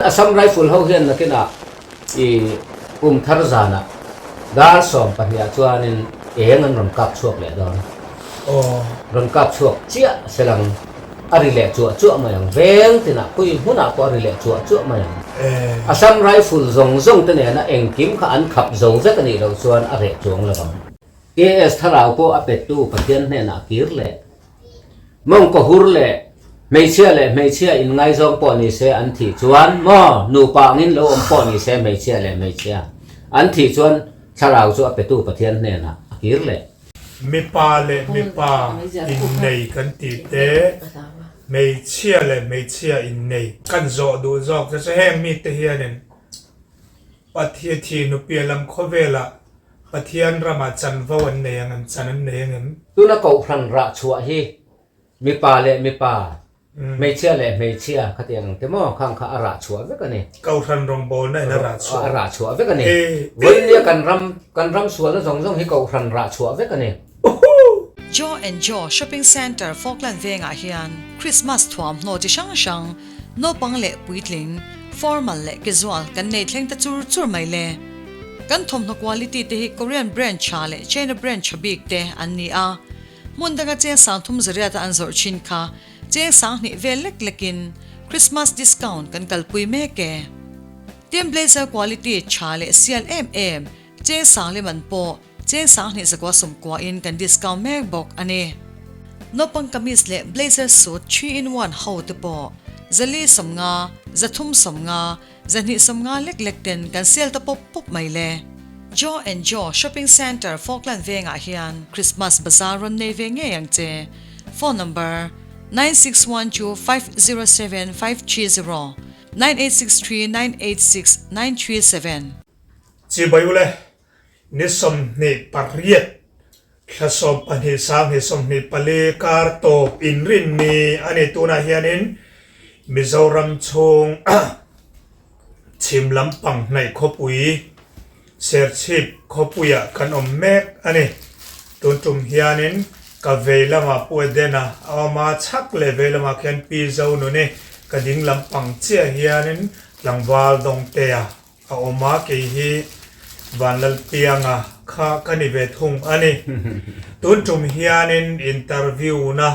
Assam Rifle ho hian nakinah i kum thar zanah dar 12 ah chuanin eng an rawn kap chhuak leh dawn. Rawn kap chhuak chiah selang a ri leh chuah chuah mai ang. Veng tinah khawi hmunah pawh a ri leh chuah chuah mai ang. Assam Rifle zawng zawng te nena engkim kha an khap zo vek a nih loh chuan a reh chuang lo ang. KS thlarau pawh a pettu Pathian hnenah kir leh. Mawngkaw hur leh hmeichhia leh hmeichhia inngaizawng pawh ni se an thih chuan maw nupa angin lo awm pawh ni se hmeichhia leh hmeichhia an thih chuan thlarau chu a petu Pathian hnenah a kir leh. Mipa leh mipa innei kan tih te, hmeichhia leh hmeichhia innei kan zawh duh zawk te chu heng mite hianin Pathian thih nupiah lam khawvelah Pathian ramah chanvo an nei ang em? Chan an nei ang em? Tuna kohhran rah chhuah hi mipa leh mipa, hmeichhia leh hmeichhia khatiang ang te maw khang kha a rah chhuah vek a ni. Kohhran rawngbawlna in a rah chhuah. A rah chhuah vek a ni. Vawinia kan ram kan ram sualna zawng zawng hi kohhran rah chhuah vek a ni. Joe and Joe Shopping Centre Falkland vengah hian Christmas thuamhnaw chi hrang hrang, naupang leh puitling, formal leh casual kan nei thleng ta chur chur mai le. Kan thawmhnaw quality te hi Korean brand tha leh China brand tha bik te an ni a, hmun danga cheng 3000 zariata an zawrh thin kha cheng 2000 vel lek lekin Christmas discount kan kalpui mek e. Tin blazer quality tha leh sial em em cheng 40 man pawh cheng 2000 zakua 90 in kan discount mek bawk a ni. Naupang kamis leh blazer suit 3 in 1 ho te pawh 450, 350, 250 lek lek ten kan sel ta pawp pawp mai le. Joe and Joe Shopping Centre Falkland vengah hian Christmas Bazaar rawn nei ve ngei ang che. Phone number, 961250 7530, 9863 986 937. Chibai ule, ni 28 thla 12 2024 kar tawp inrinni a ni. Tunah hianin Mizoram chhung chhim lampang hnaih khawpui Serchhip khawpuiah kan awm mek a ni. Tun tum hianin ka vei lamah Pu Edena a awm a, chhak leh vei lamah khian Pi Zonuni ka ding lampang chiah hianin tlangval Dawngtea A awm a, kei hi Vanlalpianga kha ka ni ve thung a ni. Tun tum hianin interview na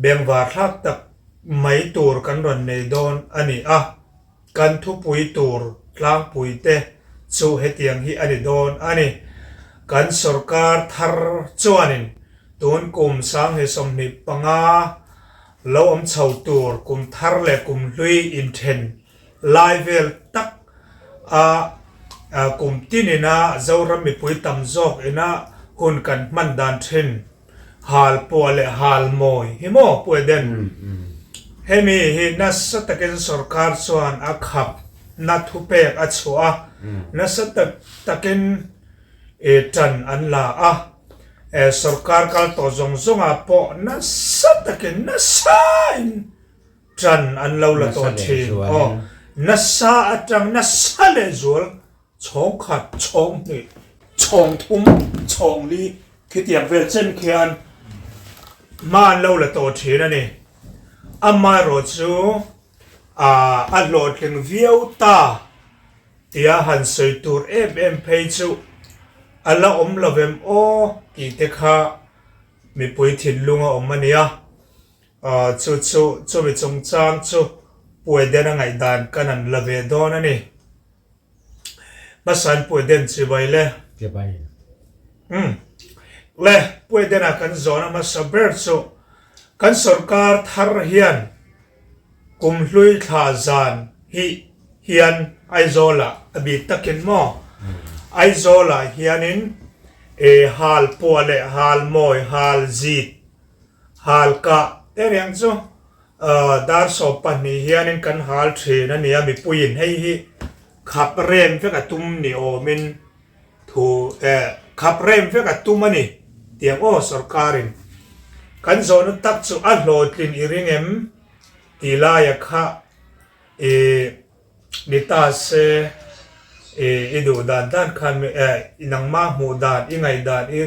bengvar thlak tak mai tur kan rawn nei dawn a ni a, kan thupui tur tlangpui te chu hetiang hi a ni dawn a ni. Kan sorkar thar chuanin tun kum 2025 lo awm chho tur kum thar leh kum hlui inthen Lai vel tak a kum tin ina Zoram mipui tam zawk ina hun kan hman dan thin hal puah leh hal mawi hi maw Pu Eden? Hemi hi nasa takin sorkar chuan a khap na thupek a chhuah a, nasa takin tan an la a, sorkar kal tawh zawng zawngah pawh nasa takin nasa in Ṭan an lo la tawh ṭhin. Aw, nasa aṭang nasa lehzual chhawng khat, chhawng hnih, chhawng thum, chhawng li khitiang vel chen khian hma an lo la tawh ṭhin a ni. Amaherawhchu a hlawhtling viau ta tia han sawi tur em em phei chu a la awm lo vem aw tih te kha mipui thinlung a awm a nia. Chu chu chumi chungchang chu Pueden a ngaihdan kan an la ve dawn a ni. Hmasain Pueden chibai le. Chibai. Umm. Le, Pueden a kan zawhna hmasa ber chu kan sorkar thar hian kum hlui thla zan hi hian Aizawlah a bik takin maw? Aizawlah hianin e hal puah leh hal mawi, hal zit Hal kah te reng chu dar 12 hianin kan hal thin a nia mipuiin hei hi khap rem vek a tum ni awmin thu eh khap rem vek a tum a ni tiang aw sorkarin kan zawhna tak chu a hlawhtlin i ring em tih laia kha i ni ta se i i duh dan dan khan eh nangmah hmuh dan i ngaihdan i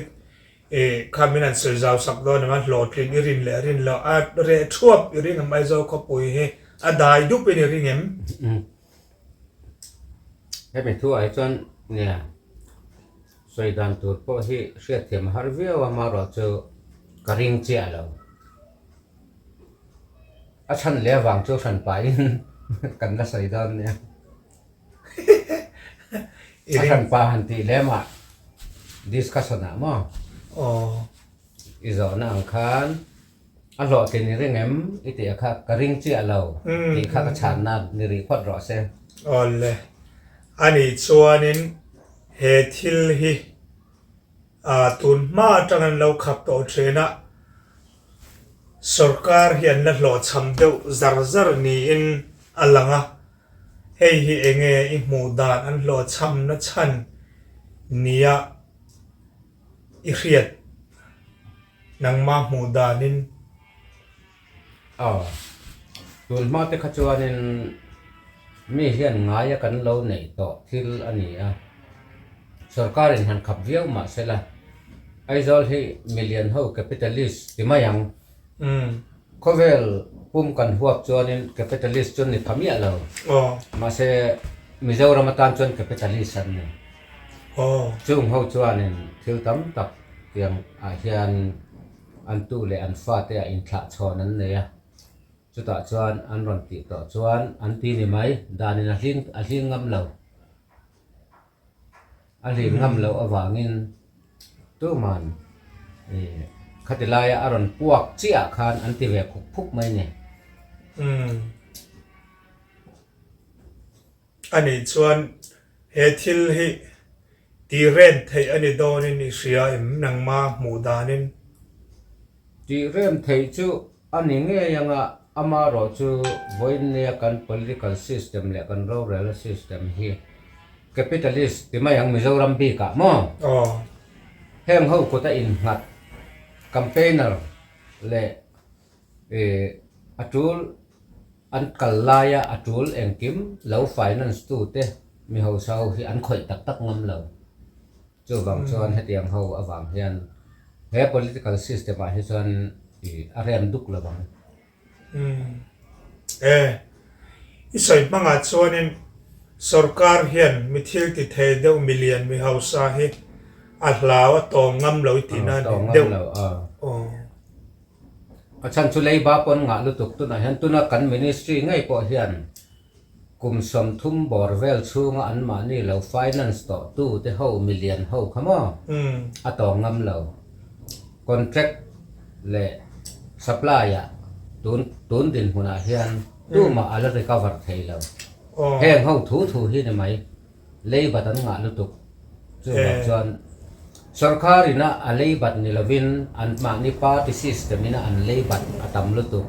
I kha min han sawi zau sak dawn em a, hlawhtlin i rin leh rin loh a reh thuap i ring em Aizawl khawpui hi a dai dup in i ring em? Hemi thuah hi chuan nia sawi dan tur pawh hi hriatthiam a har viau a, amaherawhchu ka ring chiah lo. A chhan leh avang chu hran pahin kan la sawi dawn nia. A hran pa han tih lemah discussion ah maw i zawhna ang khan a hlawhtlin i ring em i tih a kha ka ring chiah lo tih kha ka chhanna ni rih phawt rawh se. Awle, ani chuanin he thil hi tun hma atang an lo khap tawh thin a, sorkar hi an la hlawhchham deuh zar zar niin a lang a, hei hi enge i hmuh dan an hlawhchhamna chhan nia i hriat nangmah hmuh danin. Aw, tun hma te kha chuanin mi hian ngaia kan lo neih tawh thil a ni a, sorkarin han khap viau mah se la, Aizawl hi milian ho capitalist ti mai ang. Khawvel pum kan huap chuanin capitalist chu ni pha miah lo, mahse Mizoram atan chuan capitalist an ni. Chung ho chuanin thil tam tak tiang ah hian An tu leh an fate ah inthlah chhawn an nei a, chutah chuan an rawn tih tawh chuan an ti ni mai, danin a hling a hling ngam lo. A hling ngam loh avangin tuman ih khati laia a rawn puak chiah khan an ti ve phuk phuk mai ni. Umm. A nih chuan he thil hi tih rem theih a ni dawnin i hria em nangma hmuh danin? Tih rem theih chu a ni ngei anga amarawh chu vawiinnia kan political system leh kan rorelna system hi capitalist ti mai ang Mizoram bikah maw? Aw. Heng ho kut a innghat campaigner leh ih a tul An kal laia a tul engkim lo finance tute mi hausa ho hi an khawih tak tak ngam lo. Chuvang chuan hetiang ho avang hian he political system ah hi chuan ih a rem duk lo ang. Umm. E. I sawi hmangah chuanin sorkar hian mi thil ti thei deuh milian mi hausa hi a hlau a tawng ngam lo i tihna a ni deuh. Aw. A chhan chu leiba pawn ngah lutuk tunah hian tuna kan ministry ngei pawh hian kum 30 bawr vel chhunga anmahni lo finance tawh tu te ho milian ho kha maw a tawng ngam lo. Contract leh supply ah tun tun dinhmunah hian tumah a la recover thei lo. Heng ho thu thu hi ni mai. Lei bat an ngah lutuk. Chuvang chuan sorkar ina a lei bat ni lovin an mahni party system ina an lei bat a tam lutuk.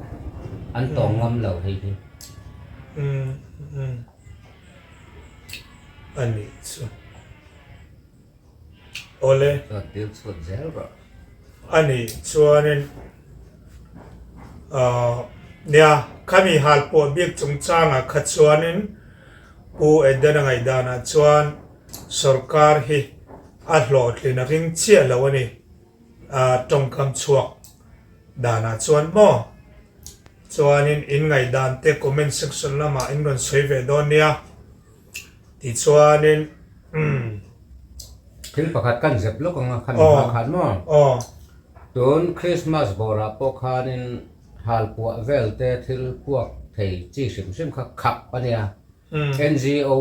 An tawng ngam lo hei hi. Umm umm a nih chu. Awle. Chuan dil chhut zel rawh. A nih chuanin ahh nia khami hal pawh bik chungchangah kha chuanin Pu Edena ngaihdanah chuan sorkar hi a hlawhtlin a ring chiah lo a ni a tawngkam chhuak danah chuan maw? Chuanin in ngaihdan te comment section lamah in rawn sawi ve dawn nia. Tichuanin umm. Thil pakhat kan zep lawk ang a khan hma khan maw? Aw. Tun Christmas bawrah pawh khanin halpuah vel te thil puak thei chi hrim hrim kha khap a nia. NGO,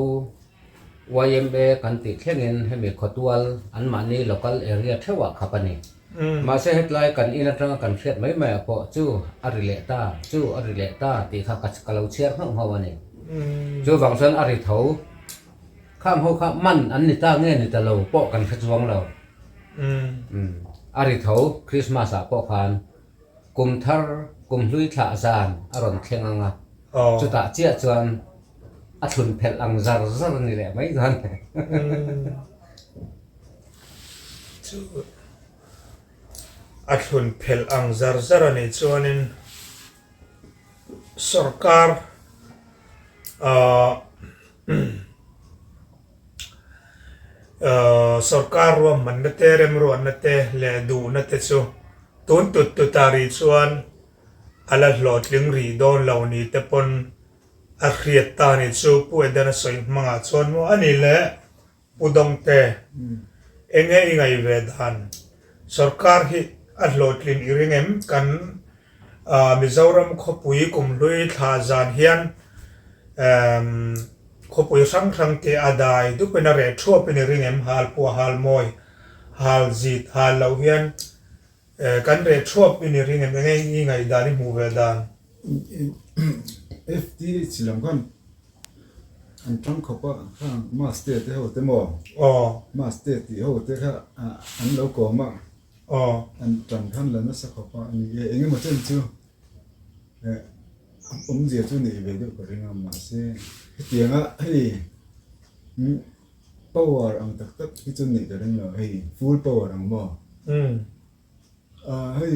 yma kan tih thlengin hemi khawtual anmahni local area theuhah khap a ni. Mahse hetlai kan in atanga kan hriat mai mai ah pawh chu a ri leh ta, chu a ri leh ta tih kha ka lo chhiar nghauh nghauh a ni. Chuvang chuan a ri tho khang ho kha man an ni ta nge ni ta lo pawh kan hre chuang lo. A ri tho Christmas ah pawh khan kum thar kum hlui thlah zan a rawn thleng ang a, chutah chiah chuan a thlun phelh ang zar zar a ni leh mai dawn. Chu a thlun phelh ang zar zar a nih chuanin sorkar ahh ahh sorkar ruahmanna te remruatna te leh duhna te chu tun tut tut ah rih chuan a la hlawhtling rih dawn lo ni te pawn. A hriat ta ni chu Pu Edena sawi hmangah chuan maw a ni le Pu Dawngte, enge i ngaih ve dan? Sorkar hi a hlawhtlin i ring em? Kan Mizoram khawpui kumhlui thla zan hian khawpui hrang hrang te a dai dupin a reh thuapin i ring em? Hal pua hal mawi, hal zit hal loh hian Kan reh thuap i ni ring em enge i ngaihdan i hmuh ve dan? FTH lam khan an tang khawp a khang Maste te ho te maw? Aw. Maste tih ho te kha an lo kawm a. Aw. An tang khan la nasa khawp a ni e eng emaw chen chu awmzia chu neih ve deuh ka ring a mahse hetianga hei Power ang tak tak hi chu nih ka ring lo hei full power ang maw? Hei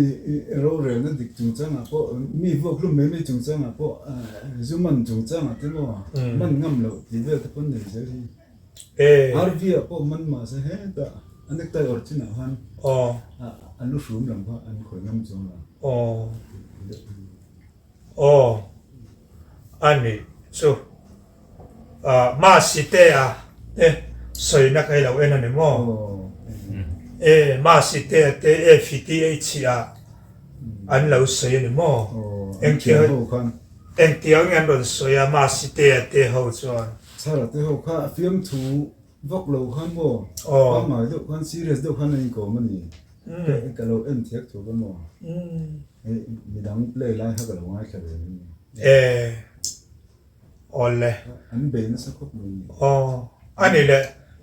rorelna dik chungchangah pawh mi vuak hlum mai mai chungchangah pawh zu man chungchangah te maw man ngam loh tih vel te pawn nei zel hi. RV ah pawh man mahse hetah a necktie awrh chinah khan a lu hrum lam kha an khawih ngam chuang lo. Aw a nih chu. Masitea te sawina kha i lo en a ni maw? E Masitea te e fiti ei chhiah an lo sawi a ni maw? Engtiang nge an rawn sawi a Masitea te ho chuan? Chhara te ho kha a fiamthu vak lo khan maw? Pangngai deuh khan serious deuh khan a inkawm a ni. Ka lo en thiak thu ka maw? Hei midang play lai kha ka lo ngaithla ve mai. E Awle. An bei nasa khawp mai ni. Aw, a ni le,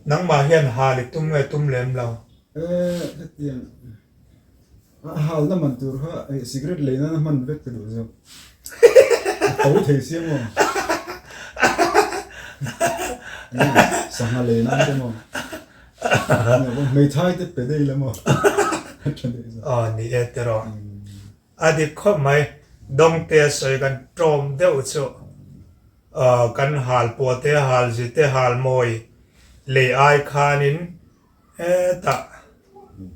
nangmah hian hal i tum nge tum lem lo? E, hetiang a halna man tur kha cigarette lei nana hman vek ka duh zawk. A to thei sia maw? Sangha lei nan te maw? Hmeithai te pe daih la maw? Aw, ni e tiraw. A dik khawp mai, Dawngte sawi kan tlawm deuh chu kan hal pawh te, hal zi te, hal mawi lei ai khanin hetah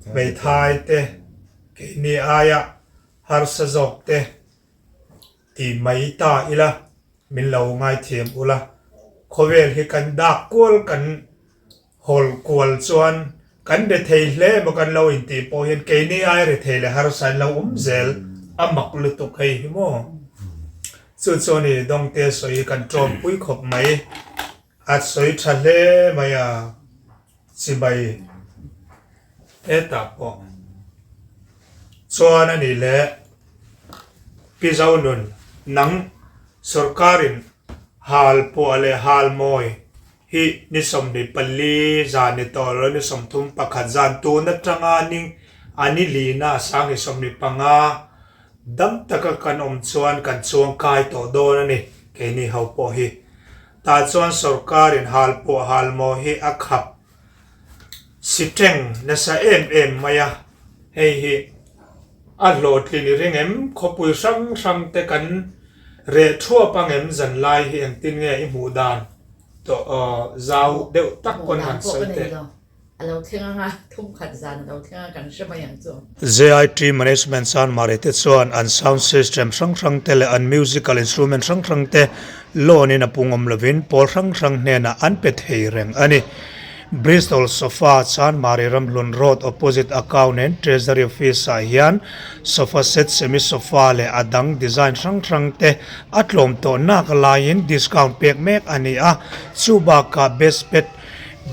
hmeithai te, keini aia harsa zawk te ti mai ta ila min lo ngaithiam ula, khawvel hi kan dak kual kan Hawl kual chuan kan rethei hle emaw kan lo intih pawh hian keini ai rethei leh harsa in lo awm zel a mak lutuk hei hi maw. Chu chu a ni Dawngte sawi hi kan tlawmpui khawp mai. A sawi tha hle mai a chibai hetah pawh chuan a nih leh Pi Zonun nang sorkarin hal puah leh hal mawi Hi ni 24 zan ni tawh lo ni 31 zan tun atanga ning a ni lina a sang ni 25 dam taka kan awm chuan kan chuang kai tawh dawn a ni keini ho pawh hi. Tah chuan sorkarin hal pawh hal maw hi a khap si teng nasa em em mai a, hei hi a hlawhtlin i ring em? Khawpui hrang hrang te kan reh thuap ang em zanlai hi engtin nge i hmuh dan? Tawh zau deuh tak pawn han sawi teh. A lo thleng anga thum khat zan a lo thleng a kan hre mai ang chu. JIT Management Sanmari te chuan an sound system hrang hrang te leh an musical instrument hrang hrang te loan in a pung awm lovin pawl hrang hrang hnenah an pe thei reng a ni. Bristol Sofa Chanmari Ramhlun Road opposite Account and Treasury Office ah hian sofa set, semi sofa leh a dang design hrang hrang te A tlawm tawh nak laiin discount pek mek a ni a, chu bakah best bed,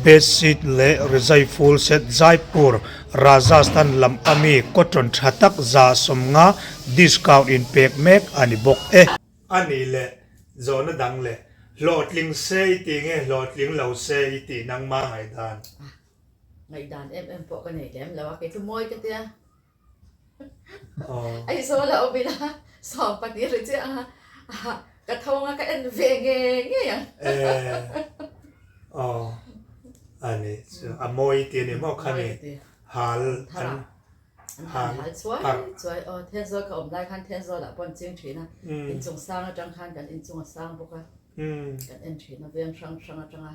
bedsheet leh rizai full set Jaipur, Rajasthan lam ami cotton tha tak 150 discount in pek mek a ni bawk e. A nih leh zawhna dang leh hlawhtling se i tih nge hlawhtling lo se i tih nangma ngaihdan? Ngaihdan em em pawh ka nei lem lo a, kei chu mawi ka tia. Aizawl a awm ila 12 ri chiah a ka tho anga ka en ve nge ngei ang. Aw ani chu a mawi ti ani maw khami hal an hal chuai chuai aw Thenzawl ka awm lai khan Thenzawl ah pawh an ching thin a inchung sang atang khan kan inchung a sang bawk a kan en thin a veng hrang hrang atanga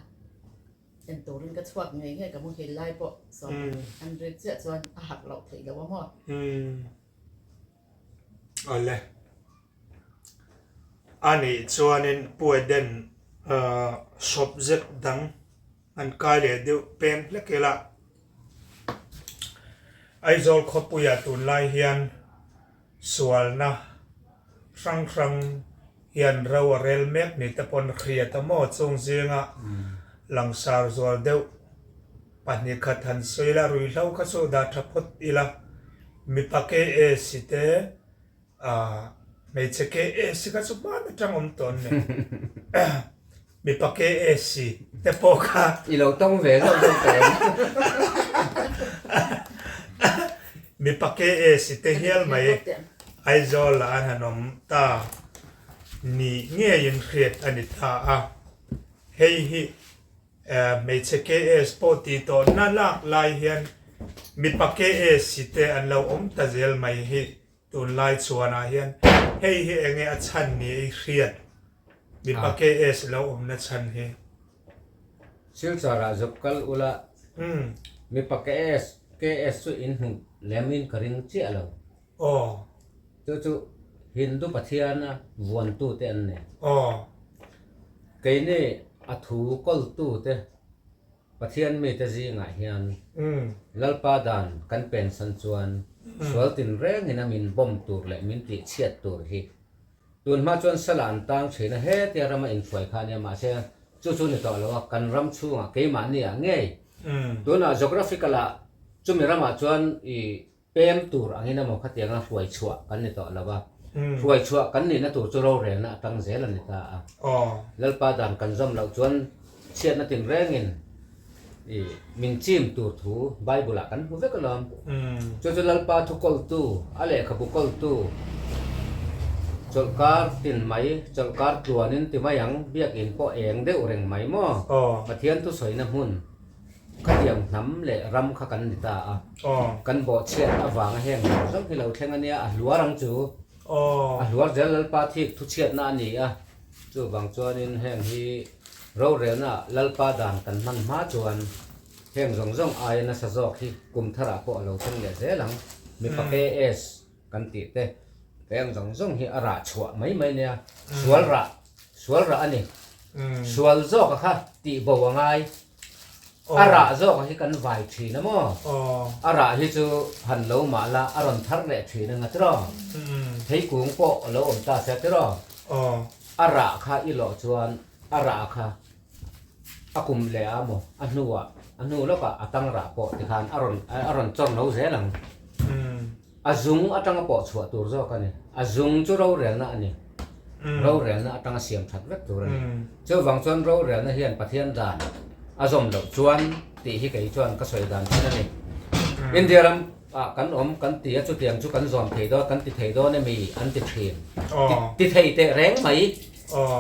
En turin ka chhuak ngei ngei ka muhil lai pawh sawm an rik chiah chuan a harh loh theih lo a maw? Awle. A nih chuanin Pu Eden subject dang an kai leh deuh peng hlek ila. Aizawl khawpuiah tunlai hian sualna hrang hrang hian ro a rel mek ni te pawn hriat a maw chung zinga langsar zual deuh pahnih khat han sawi ila ruihhlo kha chu dah tha phawt ila mipa KS te Hmeichhe KAC kha chu hman atang awm tawh an ni. Mipa KAC te pawh kha. I lo tawng ve zauh zauh tawh em? Mipa KAC te hial mai Aizawl ah an han awm ta ni ngeiin hriat a ni ta a. Hei hi Hmeichhe KS pawh tih tawh na lak lai hian mipa KAC te an lo awm ta zel mai hi Tunlai chuanah hian hei hi enge a chhan ni i hriat? Mipa KS lo awmna chhan hi. Silchar ah zuk kal ula mipa KS KS chu in hmuh lem in ka ring chiah lo. Aw. Chu chu Hindu Pathian a vuantu te an ni. Aw. Keini a thu kawltu te Pathian mite zingah hian Lalpa dan kan pensan chuan sual tinrengin a min bomb tur leh min tihchhiat tur hi tunhma chuan sala an tang thin a, hetia rama inhruai kha ania mahse chu chu ni tawh lo a, kan ram chhungah keimahni ah ngei tunah geographical ah chumi ramah chuan i Pem tur angin emaw khatianga hruai chhuah kan ni tawh lo a, hruai chhuah kan nihna tur chu rorelna a tang zel a ni ta a. Lalpa dan kan zawm loh chuan chhiatna tinrengin i min chim tur thu Bible-ah kan hmu vek alawm. Chu chu Lalpa thu kawltu, a lehkhabu kawltu, chawlhkar tin mai, chawlhkar tluanin ti mai ang, biakinn pawh eng deuh reng mai maw? Pathian thusawina hmun. Khatiang hnam leh ram kha kan ni ta a, kan bawhchhiat avanga heng zawng zawng hi lo thleng a nia, a hluar ang chu. A hluar zel Lalpa thik thuchhiatna a ni a, chuvang chuanin heng hi rorelna Lalpa dan kan hman hma chuan heng zawng zawng aia nasa zawk hi kum tharah pawh a lo thleng leh zel ang. Mipa KS kan tih te heng zawng zawng hi a rah chhuah mai mai nia, sual rah, sual rah a ni. Sual zawka kha tih bo a ngai. A rah zawk hi kan vai thin a maw? A rah hi chu han lo mah la a rawn thar leh thin anga tiraw? Theikung pawh a lo awm ta sia tiraw? A rah kha i lawh chuan a rah kha a kum leh a maw a hnuah a hnu lawkah a tang rah pawh tikhan a rawn a rawn chawr no zel ang. A zung atanga pawh chhuah tur zawk a ni. A zung chu rorelna a ni. Rorelna atanga siam that vek tur a ni. Chuvang chuan rorelna hian Pathian dan a zawm loh chuan tih hi kei chuan ka sawi dan thin a ni. India ram ah kan awm kan ti a chutiang chu kan zawm thei dawn kan ti thei dawn emi an ti thin. Ti thei teh reng mai.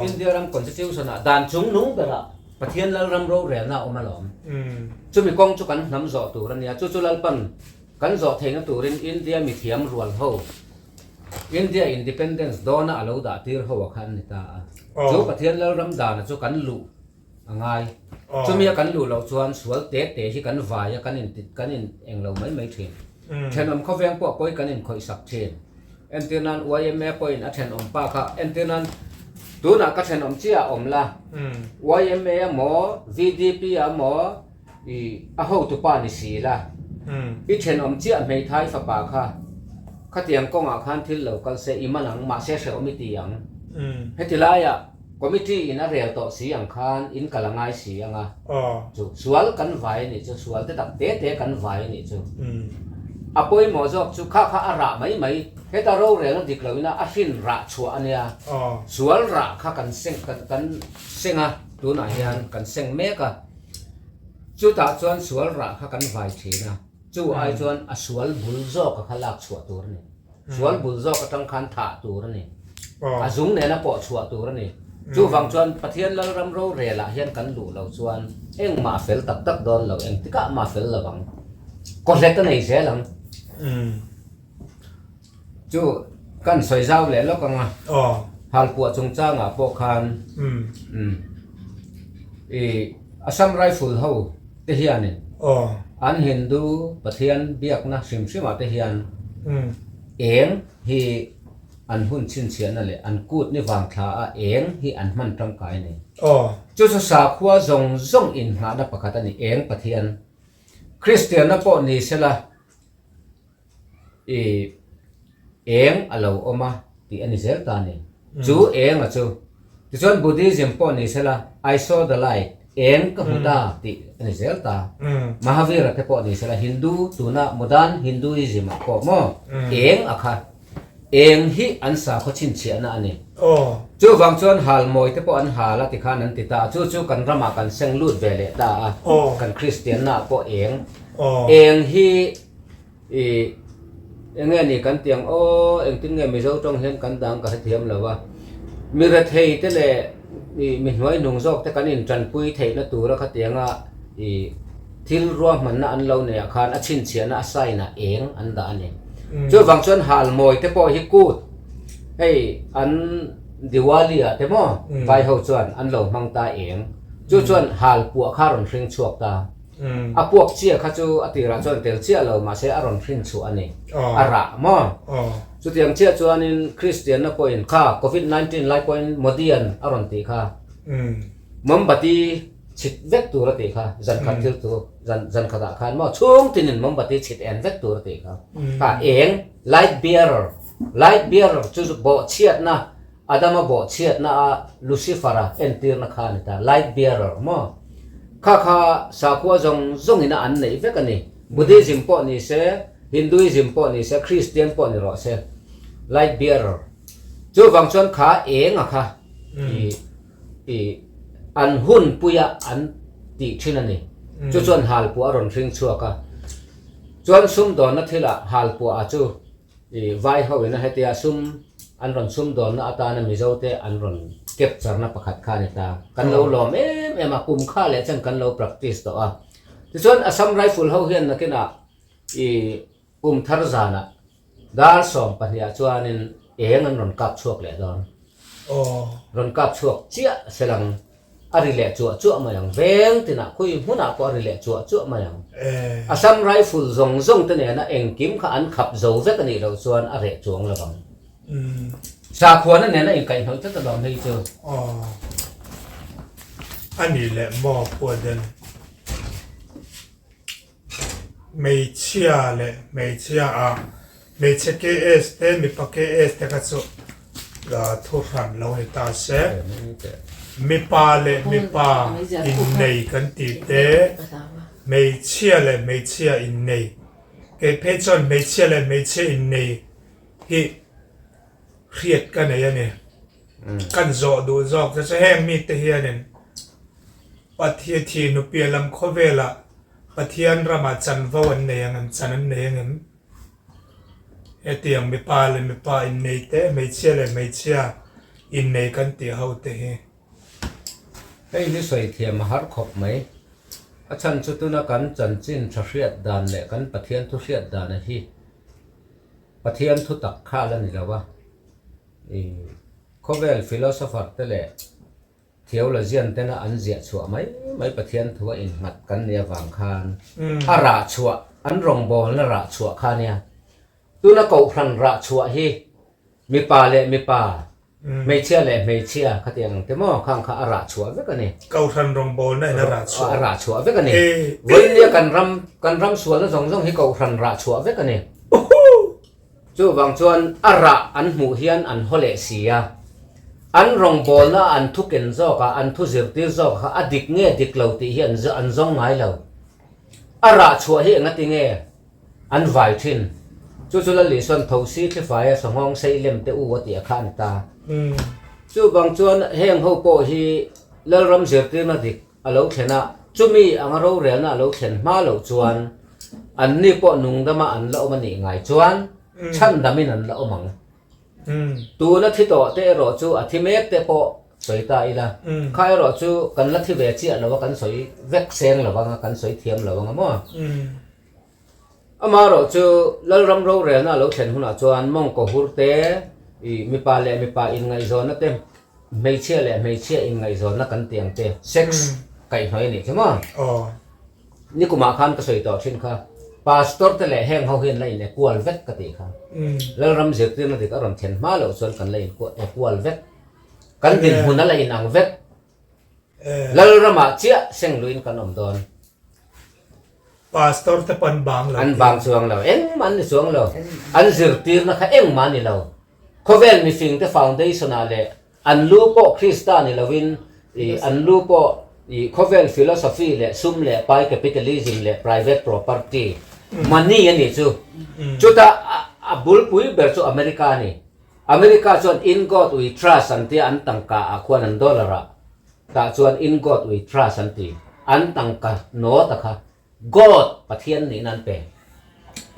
India ram constitution ah dan chung nung berah Pathian Lalram rorelna a awm alawm. Chumi kawng chu kan hnam zawh tur a nia. Chu chu Lalpan Kan zawh theihna turin India mithiam rual ho, India Independence dawna a lo dah tir ho a kha an ni ta a. Chu Pathian Lalram dana chu kan luh a ngai. Chumi a kan luh loh chuan sual te te hi kan vai a, kan in kan in eng lo mai mai thin. Thenawm khawveng pawh pawi kan in khawih sak thin. Entir nan yma pawhin a thenawm pa kha entir nan tunah ka thenawm chiah a awm la, yma emaw VDP ah emaw, I a hotupa ni si la, i thenawm chiah hmeithai fapa kha khatiang kawngah khan thil lo kal se i man ang, mahse hrehawm i ti ang. Heti laiah committee in a rel tawh si ang khan in kal a ngai si ang a, chu sual kan vai a nih chu, sual te tak te te kan vai a nih chu. A pawimawh zawk chu kha kha a rah mai mai, heta rorelna dik loin a a hrin rah chhuah a nia, sual rah kha kan seng kan seng a, tunah hian kan seng mek a. Chutah chuan sual rah kha kan vai thin a, chu ai chuan a sual bul zawka kha lak chhuah tur a ni. Sual bul zawk atang khan thah tur a ni. A zung nena pawh chhuah tur a ni. Chuvang chuan Pathian Lalram rorelah hian kan luh lo chuan engmah a fel tak tak dawn lo, engtikah mah a fel lo ang. Kawhlet a nei zel ang. Chu kan sawi zau leh lawk ang a, halpuah chungchangah pawh khan i Assam Rifle ho te hianin an Hindu Pathian biakna hrim hrimah te hian eng hi. an hun chhinchhiahna leh an kut ni vang thla a eng hi an hman tangkai a ni. Chu chu sakhua zawng zawng inngahna pakhat a ni, eng Pathian. Kristianna pawh ni sela i eng a lo awm a tih a ni zel ta a ni. Chu eng a chu. Tichuan Buddhism pawh ni sela I saw the light, eng ka hmu ta tih a ni zel ta. Mahavira te pawh ni sela Hindu tuna modern Hinduism ah pawh maw eng a kha. Eng hi an sakhaw chhinchhiahna a ni. Chuvang chuan hal mawi te pawh an hal a tikhan an ti ta a, chu chu kan ramah kan seng lut ve leh ta a, kan Kristianna ah pawh eng. Eng hi i eng nge ni kan ti ang aw, engtin nge Mizo tawng hian kan dang ka hrethiam lo a, mi rethei te leh i mi hnuaihnung zawk te kan intanpui theihna tura khatianga i Thil ruahmanna an lo neih ah khan a chhinchhiahna a sign ah eng an dah a ni. Chuvang chuan hal mawi te pawh hi kut hei an Diwali ah te maw vai ho chuan an lo hmang ta eng. Chu chuan hal puah kha a rawn hring chhuak ta. A puak chiah kha chu a tirah chuan tel chiah lo mahse a rawn hrin chhuah a ni. A rah maw? Chutiang chiah chuanin Kristianna pawhin kha Covid 19 lai pawhin Modi-a'n a rawn tih kha Mombati Chhit vek tur a tih kha, zan khat thil chu zan zan khatah khan maw chhung tinin mombati chhit en vek tur a tih kha. Kha eng, light bearer, light bearer chu bawhchhiatna, Adama bawhchhiatna a Lucifer-a entirna kha a ni ta, light bearer maw. Kha kha sakhua zawng zawngin a an neih vek a ni. Buddhism pawh ni se, Hinduism pawh ni se, Christian pawh ni rawh se, light bearer. Chuvang chuan kha eng a kha i. I an hun puia an tih thin a ni. Chu chuan halpuah a rawn hring chhuak a. Chuan sumdawnna thilah halpuah a chu i vai ho ina hetia sum an rawn sumdawnna atana Mizo te an rawn capture na pakhat kha a ni ta. Kan lo lawm em em a, kum kha leh chuan kan lo practice tawh a. Tichuan Assam Rifle ho hian nakinah i Kum thar zanah dar 12 ah chuanin eng an rawn kap chhuak leh dawn. Rawn kap chhuak chiah selang a ri leh chuah chuah mai ang. Veng tinah khawi hmunah pawh a ri leh chuah chuah mai ang. Assam Rifle zawng zawng te nena engkim kha an khap zo vek a nih loh chuan a reh chuang lo vang. Sakhuana nena inkaihhnawih tlat alawm hei chu. A nih leh maw Puaden? Hmeichhia leh hmeichhia ah hmeichhe KS te mipa KS te kha chu thu hran lo ni ta se. Mipa leh mipa innei kan tih te hmeichhia leh hmeichhia innei kei phei chuan hmeichhia leh hmeichhia innei hi hriat ka nei a ni. Kan zawh duh zawk te chu heng mite hianin Pathian thih hnupiah lam khawvelah Pathian ramah chanvo an nei ang em, chan an nei ang em? Hetiang mipa leh mipa innei te, hmeichhia leh hmeichhia innei kan tih ho te hi. Hei hi sawi thiam a har khawp mai. A chhan chu tuna kan chanchin tha hriat dan leh kan Pathian thu hriat dana hi Pathian thu tak kha a la ni lo a. I khawvel philosopher te leh Theologian tena an ziah chhuah mai mai Pathian thu a innghat kan nih avang khan a rah chhuah, an rawngbawlna rah chhuah kha nia. Tuna kohhran rah chhuah hi mipa leh mipa, hmeichhia leh hmeichhia khatiang ang te maw khang kha a rah chhuah vek a ni. Kohhran rawngbawlna in a rah chhuah. A rah chhuah vek a ni. Vawinia kan ram, kan ram sualna zawng zawng hi kohhran rah chhuah vek a ni. Chuvang chuan a rah an hmuh hian an haw leh si a, an rawngbawlna a an thu ken zawk a, an thu zirtir zawk kha a dik nge dik lo tih hi an an zawng ngai lo. A rah chhuah hi engati nge an vai thin? Chu chu Lal Isuan thosi thlifaia sawnghawng sei lem te u a tih a kha a ni ta. Chuvang chuan heng ho pawh hi Lalram zirtirna dik a lo thlen a, chumi anga rorelna a lo thlen hma loh chuan anni pawh nungdama an la awm a nih ngai chuan chhandamin an la awm ang. Tuna thi tawh te erawh chu a thi mek te pawh sawi ta ila, kha erawh chu kan la thi ve chiah lo a, kan sawi vek seng lo ang a, kan sawi thiam lo ang a maw? Amaherawh chu Lalram rorelna a lo thlen hunah chuan mawngkaw hur te, ih mipa leh mipa inngaihzawnna te, hmeichhia leh hmeichhia inngaihzawnna kan tih ang te, sex kaihhnawih a nih chu maw? Nikumah khan ka sawi tawh thin kha. Pastor te leh heng ho hian la in equal vek ka tih kha. Lalram zirtirna dik a rawn thlen hma loh chuan kan la in equal vek. Kan dinhmun a la inang vek. Lalramah chiah seng luin kan awm dawn. Pastor te pawh an bang lo. An bang chuang lo. Engmah an ni chuang lo. An zirtirna kha engmah a ni lo. Khawvel mifingte foundation ah leh An lu pawh Krista ni lovin i an lu pawh i khawvel philosophy leh sum leh pai capitalism leh private property money a nih chu. Chutah a bulpui ber chu America a ni. America chuan in God we trust an tia an tangka ah khuan an dollar ah tah chuan in God we trust an ti. An tangka note a kha God Pathian nihna an pe.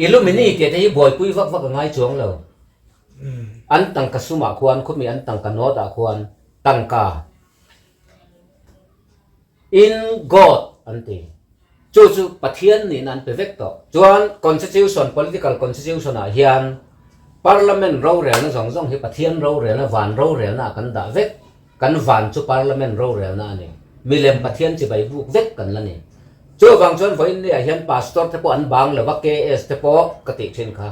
Illumini tih te hi buaipui vak vak a ngai chuang lo. An tangka sumah khuan khawmi an tangka note ah khuan tangka in God an ti. Chu chu Pathian nihna an pe vek tawh. Chuan Constitution, Political Constitution ah hian Parliament rorelna zawng zawng hi Pathian rorelna, van rorelna ah kan dah vek. Kan van chu Parliament rorelna a ni. Milem Pathian chibai buk vek kan la ni. Chuvang chuan vawiin ah hian Pastor te pawh an bang lo va, KS te pawh ka tih thin kha.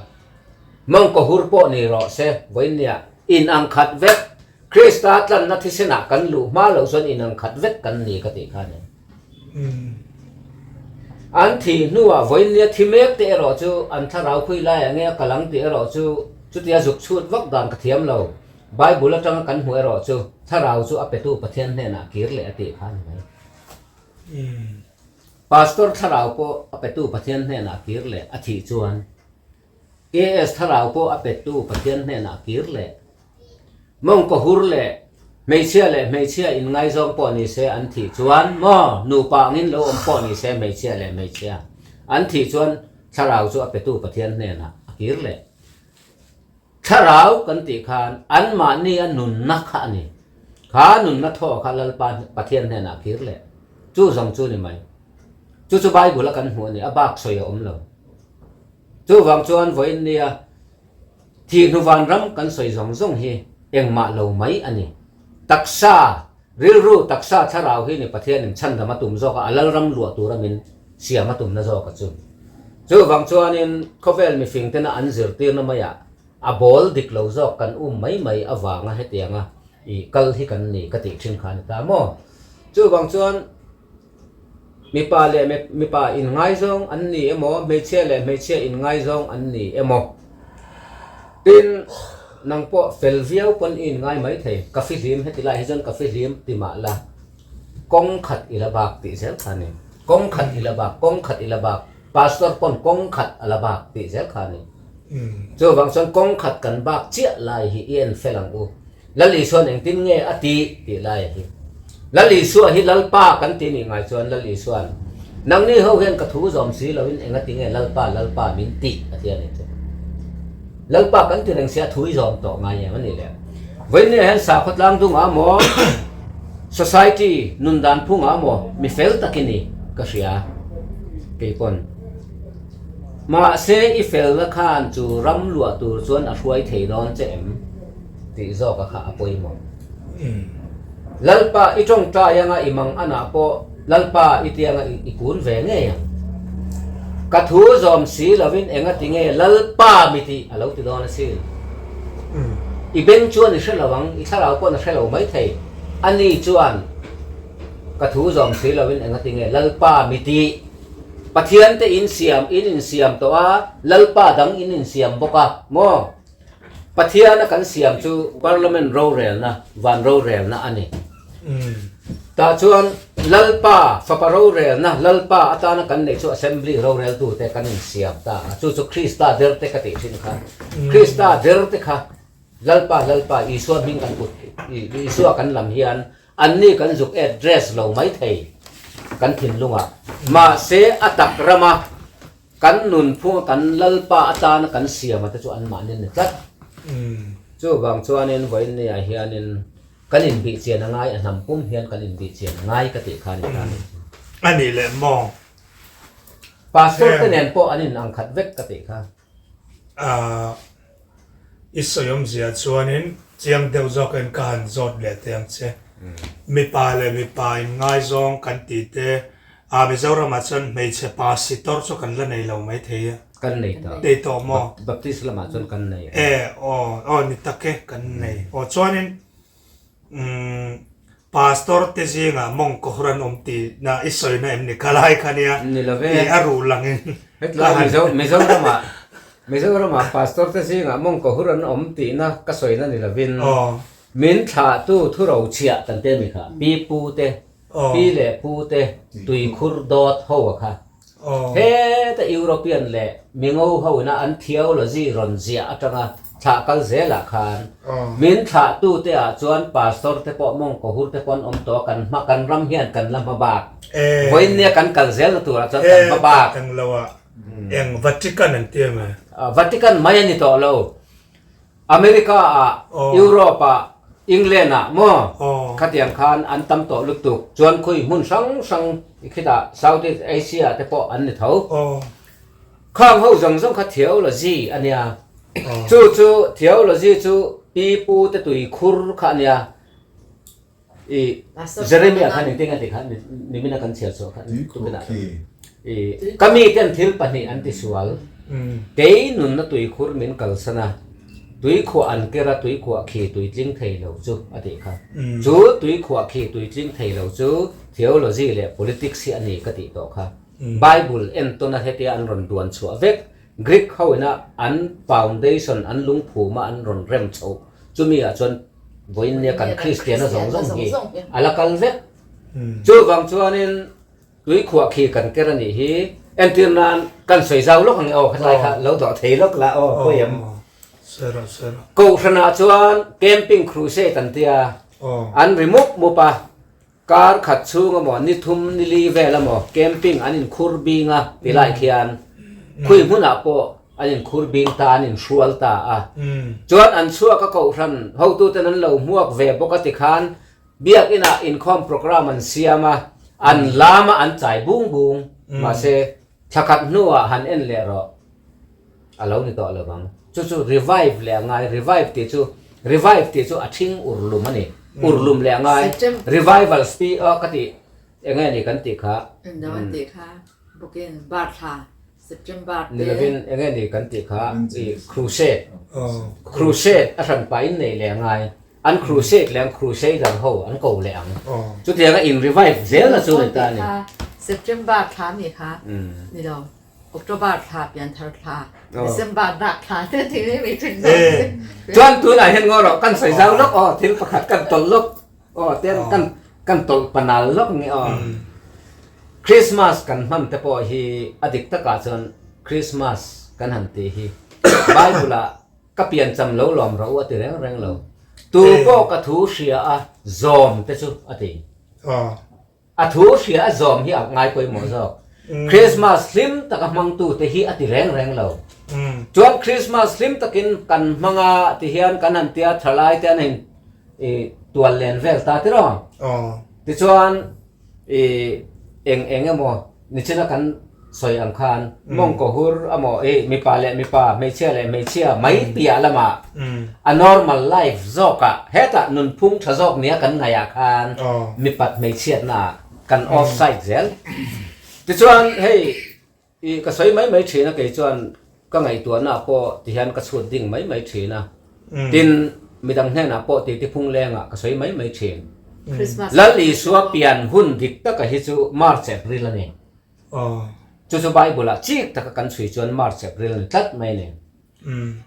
Mawngkaw hur pawh ni rawh se, vawinia in ang khat vek, Krista tlanna thisenah kan luh hma loh chuan in ang khat vek kan ni ka tih kha a ni. An thih hnuah vawinia thi mek te erawh chu an thlarau khui laiah nge a kal ang tih erawh chu chutia zuk chhut vak dan ka thiam lo. Bible atanga kan hmuh erawh chu thlarau chu a petu Pathian hnenah kir leh a tih kha a ni mai. Pastor thlarau pawh a petu Pathian hnenah kir leh a thih chuan KS thlarau pawh a pettu Pathian hnenah kir leh mawngkaw hur leh hmeichhia leh hmeichhia inngaizawng pawh ni se an thih chuan maw nupa angin lo awm pawh ni se hmeichhia leh hmeichhia an thih chuan thlarau chu a petu Pathian hnenah a kir leh. Thlarau kan tih khan anmahni a nunna kha a ni. Kha nunna thaw kha Lalpa Pathian hnenah a kir leh. Chu zawng chu ni mai. Chu chu Bible a kan hmuh a ni, a bak sawi a awm lo. Chuvang chuan vawiin nia thih hnuvan ram kan sawi zawng zawng hi engmah lo mai a ni. Taksa, rilru taksa thlarau hi ni Pathianin chhandam a tum zawk a, a lalram luah tura min siam a tumna zawk a chu. Chuvang chuanin khawvel mifing tena an zirtirna maiah a bawl dik lo zawk kan um mai mai avanga hetianga i kal hi kan ni ka tih thin kha a ni ta maw? Chuvang chuan. Mipa leh mipa inngaizawng an ni emaw, hmeichhia leh hmeichhia inngaizawng an ni emaw. Tin, nang pawh fel viau pawn i inngai mai thei, ka fihlim heti lai hi chuan ka fihlim ti mah la, kawng khat i la bak tih zel kha a ni. Kawng khat i la bak, kawng khat i la bak, pastor pawn kawng khat a la bak tih zel kha a ni. Chuvang chuan kawng khat kan bak chiah lai hi i en fel ang u. Lal Isua'n engtin nge a tih tih lai hi. Lal Isua hi Lalpa kan ti nih ngai chuan Lal Isua'n, Nangni ho hian ka thu zawm si loin engati nge Lalpa, Lalpa min tih a ti a ni chu. Lalpa kan ti reng si a thu i zawm tawh ngai em a nih le. Vawinia hian sakhaw tlang dungah maw, society nun dan phungah maw mi fel tak i ni ka hria keipawn. Mahse i felna khan chu ram luah tur chuan a hruai thei dawn che em? Tih zawk a kha a pawimawh. Lalpa i tawngtai anga i mang anah pawh Lalpa i tianga i kun ve ngei ang. Ka thu zawm si lovin enga ti nge Lalpa mi tih a lo ti dawn asin. I beng chuan i hre lo ang, i thlarau paw'n a hre lo mai thei. Ani chuan ka thu zawm si lovin enga ti nge Lalpa mi tih. Pathian te in siam in insiam tawh a, Lalpa dang in insiam bawk a maw? Pathiana kan siam chu Parliament rorelna, van rorelna a ni. Tah chuan Lalpa, Fapa rorelna, Lalpa atana kan neih chu Assembly roreltute kan insiam ta a, chu chu Krista derte ka tih thin kha. Krista derte kha Lalpa, Lalpa, Isua hming kan put, Isua kan lam hian anni kan zuk address lo mai thei kan thinlungah. Mahse a tak rama Kan nunphunga kan Lalpa atana kan siama te chu anmahni an ni tlat. Chuvang chuanin vawiinniah hianin kan inbihchian a ngai, a hnam pum hian kan inbihchian a ngai ka tih kha a ni ta a ni. A nih leh maw? Pastor te nen pawh an inang khat vek ka tih kha. Ahh i sawi awmzia chuanin chiang deuh zawkin ka han zawt leh teh ang che. Mipa leh mipa inngaizawng kan tih te. A Mizoram ah chuan hmeichhe pasitor chu kan la nei lo mai thei a. Kan nei tawh. Nei tawh maw? Baptist lamah chuan kan nei. E aw aw ni tak e kan nei. Aw chuanin umm pastor te zingah mawngkaw hur an awm tih na i sawina em ni kha lai kha nia. Ni lo ve. I a ruh langin. Hetlai Mizo Mizoramah Mizoramah pastor te zingah mawngkaw hur an awm tihna ka sawina ni lovin min thlahtu thurochhiah kan te mi kha pi pu te Pi leh pu te tuikhur dawt ho a kha. Heta European leh Mingo ho ina an theology rawn ziah atanga thlah kal zelah khan min thlah tu te ah chuan pastor te pawh mawngkaw hur te pawh an awm tawh a kan hma kan ram hian kan la hma bak. Vawiin nia kan kal zel na turah chuan kan hma bak. Eng lo ah eng Vatican an ti em? Vatican mai a ni tawh lo. America ah, Europe ah, England ah maw khatiang khan an tam tawh lutuk chuan khawi hmun hrang hrang khitah South East Asia te pawh an ni tho. Khang ho zawng zawng kha theology a nia. Chu chu theology chu pi pu te tui khur kha a nia. I Jeremiah khan engtin a ti kha nimina kan chhiar chhuah kha tumina i ka mi ten thil pahnih an ti sual kei nunna tuikhur min kalsan a tuikhuah an ker a tuikhuah khi tuitling thei lo chu a tih kha chu tuikhuah khi tuitling thei lo chu theology leh politics hi a ni ka tih tawh kha Bible entawn a hetia an rawn duan chhuah vek Greek ho ina an foundation an lungphuma an rawn rem chhoh chumi ah chuan Vawiin nia kan Kristiana zawng zawng hi a la kal vek. Chuvang chuanin tuikhuah khi kan ker a nih hi. Entir nan kan sawi zau lawk ang e aw khatlai kha lo dawh thei lawk la aw pawi em. Kohhranah chuan camping crusade an tia an ri mup mup a. Kar khat chhung emaw, ni thum ni li vel emaw camping an inkhur bing a ti lai khian khui hmunah pawh an inkhur bing ta, an inhrual ta a. Chuan an chhuak a kohhran hotuten an lo hmuak ve bawk a ti khan Biakinah inkhawm programme an siam a, an lam a an chai bung bung. Mahse, thla khat hnuah han en leh rawh. A lo ni tawh lo vang. Chu chu revive leh a ngai. Revive tih chu revive tih chu a ṭhing urlum a ni. Urlum leh a ngai. Revival spi aw ka tih eng nge ni kan tih kha. Eng dang an tih kha booking bar thla September te. Ni lovin eng nge ni kan tih kha i crusade. Crusade a hran pah in neih leh a ngai. An crusade leh ang crusader ho an ko leh ang. Chutianga in revive zel na chu ni ta a ni. September thla mi kha ni lo. October thla, Pianthar thla, December dak thla te ti mai mai thin zawk te. Chuan tunah hian ngaw rawh kan sawi zau lawk aw thil pakhat kan tawlh lawk aw ten kan kan tawlh panal lawk nge aw. Christmas kan hman te pawh hi a dik takah chuan Christmas kan han tih hi Bible ah ka piancham lo lawm rawh u a ti reng reng lo. Tu pawh ka thu hria a zawm te chu a ti. A thu hria a zawm hi a ngai pawimawh zawk. Christmas hlim taka hmangtute hi a ti reng reng lo. Chuan Christmas hlim takin kan hmang a ti hian kan han tia thalai te an in tual len vel ta tiraw. Tichuan i eng eng emaw Nichina kan sawi ang khan mawngkaw hur amaw i mipa leh mipa, hmeichhia leh hmeichhia mai piah lamah a normal life zawkah hetah nunphung tha zawk nia kan ngaihah khan mipat hmeichhiatnaah kan off side zel. Tichuan hei i ka sawi mai mai thin a kei chuan ka ngaihtuahnaah pawh tihian ka chhut ding mai mai thin a. Tin, midang hnenah pawh titi phung lengah ka sawi mai mai thin. Lal Isua pian hun dik taka hi chu March April a ni. Chu chu Bible-ah chik taka kan chhui chuan March April a ni tlat mai a ni.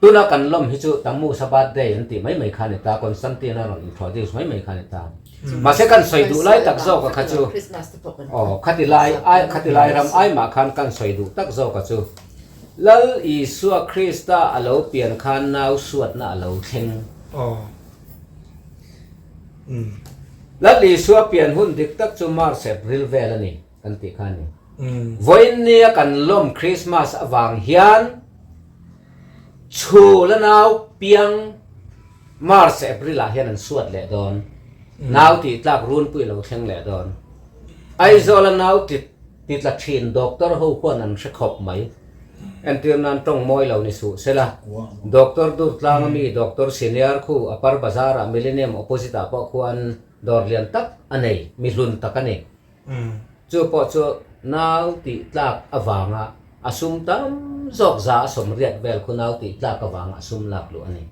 Tuna kan lawm hi chu Tammuz-a birthday an tih mai mai kha a ni ta, Constantine-a rawn introduce mai mai kha a ni ta. Mahse kan sawi duh lai tak zawka kha chu, aw, khati lai ai, khati lai ram ai mah khan kan sawi duh tak zawka chu, Lal Isua Krista a lo pian khan nau suatna a lo thleng. Lal Isua pian hun dik tak chu March April vel a ni kan tih kha a ni. Vawiin nia kan lawm Krismas avang hian chhul a nau piang March April ah hian an suat leh dawn. Nau tih tlak runpui a lo thleng leh dawn. Aizawl a nau ti Ti tla thin doctor ho khuan an hre khawp mai. Entir nan tawng mawi lo ni suh sela. Doctor dur tlang ami Doctor Senior khu Upper Bazar ah Millennium opposite ah pawh khuan dawr lian tak a nei, mi hlun tak a ni. Chu pawh chu. Nau tih tlak avanga a sum tam zawk 180 vel khu nau tih tlak avanga a sum lak luh a ni.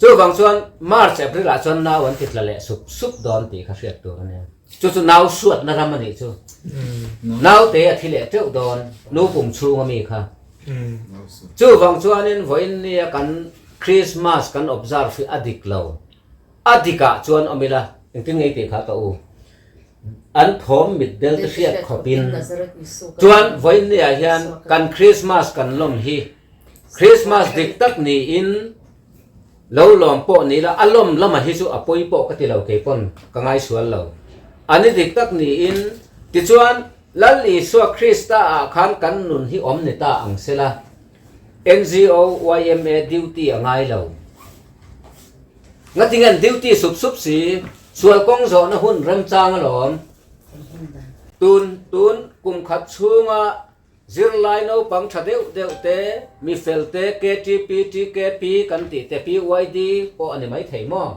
Chuvang chuan March, April ah chuan nau an ti tla leh sup sup dawn tih kha hriat tur a nia. Chu chu nau suatna ram a nih chu. Naute a thi leh teuh dawn nu pum chhunga mi kha. Chuvang chuanin vawiin nia kan Christmas kan observe hi a dik lo. A dikah chuan awm ila, engtin ngei tih kha ka u. An thawm mitdel te hriat khawpin chuan vawiin niah hian kan Christmas kan lawm hi Christmas dik tak niin lo lawm pawh ni ila a lawm lama hi chu a pawi pawh ka ti lo kei pawn ka ngaisual lo. A ni dik tak niin tichuan Lal Isua Krista ah khan kan nun hi awm ni ta ang sela NGO yma duty a ngai lo. Ngatinge an duty sup sup si, sual kawng zawhna hun remchang alawm. Tun tun kum khat chhunga zirlai naupang tha deuh deuh te, mi fel te, KTP, TKP kan tih te, PYD pawh a ni mai thei maw?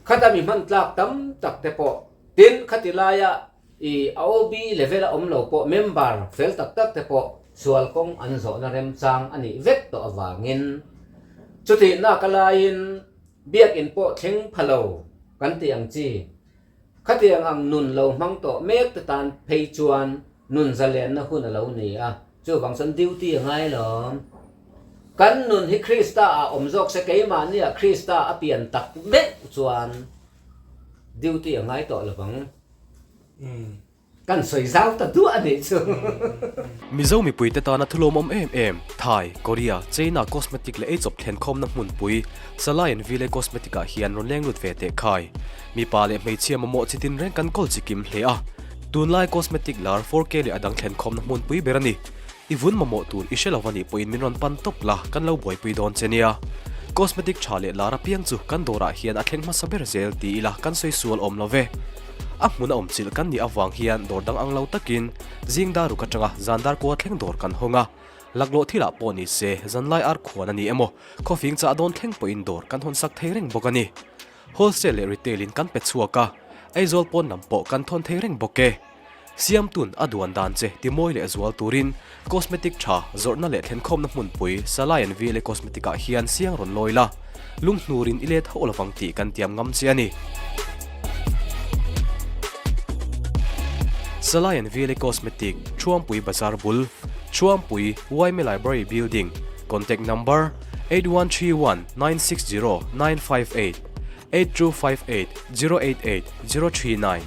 Khata mi hman tlak tam tak te pawh tin khati laia I OB level a awm lo pawh member fel tak tak te pawh sual kawng an zawhna remchang a nih vek tawh avangin chutih nak a laiin biakinn pawh thleng pha lo kan tih ang chi. Khatiang ang nun lo hmang tawh mek te tan phei chuan nun zalenna hun a lo ni a, chuvang chuan duty a ngai lawm. Kan nun hi Krista ah awm zawk se keimahniah Krista a pian tak meuh chuan duty a ngai tawh lovang. Kan sawi zau ta duah a nih chu. Mizo mipuite tana thulawmawm em em, Thai, Korea, China cosmetic leh eichawp thlenkhawmna hmunpui, Salai and Ville Cosmetic ah hian rawn leng lut ve teh khai. Mipa leh hmeichhia mamawh chi tinreng kan kawl chi kim hle a. Tunlai cosmetic lar 4K leh a dang thlenkhawmna hmunpui ber a ni. I vun mamawh tur i hre lo a nih pawhin min rawn pan tawp la, kan lo buaipui dawn che nia. Cosmetic tha leh lar apiang chu kan dawrah hian a thleng hmasa ber zel ti ila kan sawi sual awm lo ve. A hmun a awm chilh kan nih avang hian dawr dang ang lo takin zing dar ruk atanga zan dar kua thleng dawr kan hawng a. Laklawh thilah pawh ni se zanlai ar khuan a ni emaw khawfing chah dawn thleng pawhin dawr kan hawn sak thei reng bawk a ni. Wholesale leh retail in kan pe chhuak a, Aizawl pawn lam pawh kan thawn thei reng bawk e. Siamtun a duan dan che timawi leh zual turin cosmetic tha zawrhna leh thlenkhawmna hmunpui Salai and VLA Cosmetic ah hian siang rawn lawi la, lunghnurin i let hauh lovang tih kan tiam ngam che a ni. Salai and VLA Cosmetic, Thuampui Bazar bul, Thuampui, Yma Library Building, Contact Number, 8131 960 958, 8258 088 039.